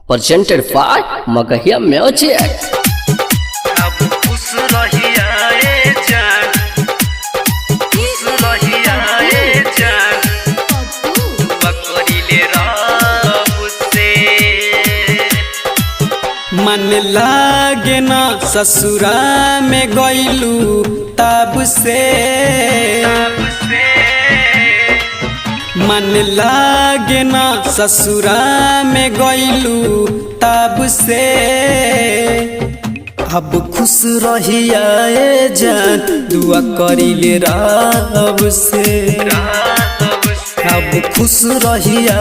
Presented by Magahiya Music. अब खुश रहिया जान, खुश रहिया जान, दुआ करिले रब से। मन लागे ना ससुरा में गइलू तब से, मन लागे ना ससुरा में गइलू तब से। अब खुश रहिया जान, दुआ करिले रब से। अब खुश रहिया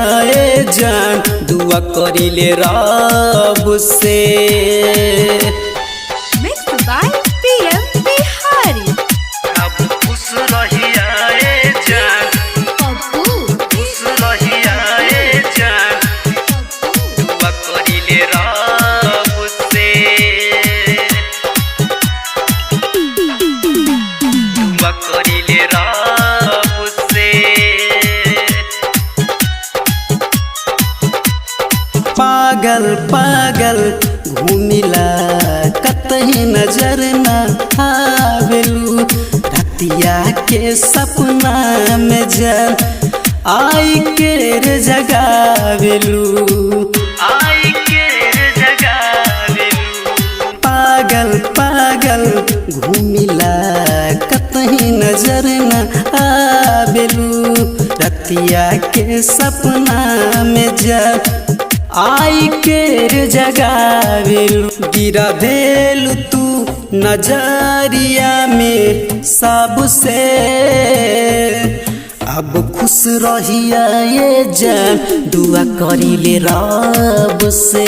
जान, दुआ करिले रब से। Mixed by PM Bihari. अब खुश रहिया जान, खुश रहिया जान, दुआ करिले रब से, दुआ करिले रब से। पागल पागल घूमिला कतही नजर न आवेलू, रतिया के सपना में जल आई के रे जगावेलू, आई के जगावेलू। पागल पागल घूमिला कतही नजर न आवेलू, रतिया के सपना में जल आई के रे जगावेलू। गिरा देलू तू नजरिया में सबसे। अब खुश रहिया ये जान, दुआ करिले रब से।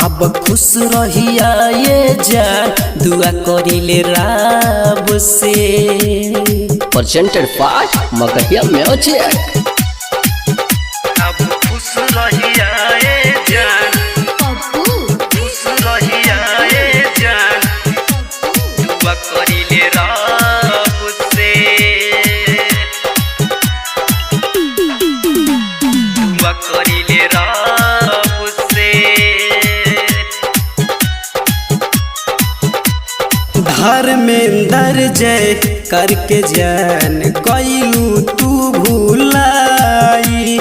अब खुश रहिया ये जान, दुआ करिले रब से। Presented by Magahiya Music. अब खुश रहिया जान, खुश रहिया जान, दुआ करिले रब से, दुआ करिले रब से। धर्मेंद्र जय करके जान गइलू तू भूलाई,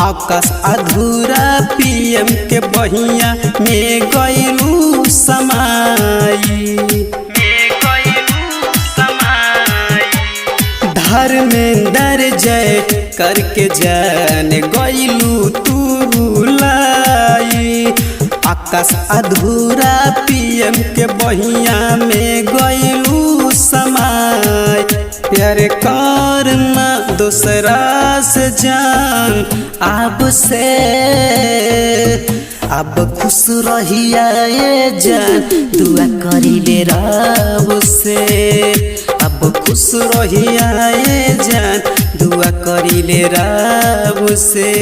आकाश अधूरा पीएम के बहिया में गइलू समाई, में गइलू समाई। धर्मेंद्र जय करके जान गइलू तू भूलाई, आकाश अधूरा पीएम के बहिया में गइलू समाय। प्यार करना दूसरा से जान अब से। अब खुश रहिया ये जान, दुआ करिले रब से। अब खुश रहिया ये जान, दुआ करिले रब से।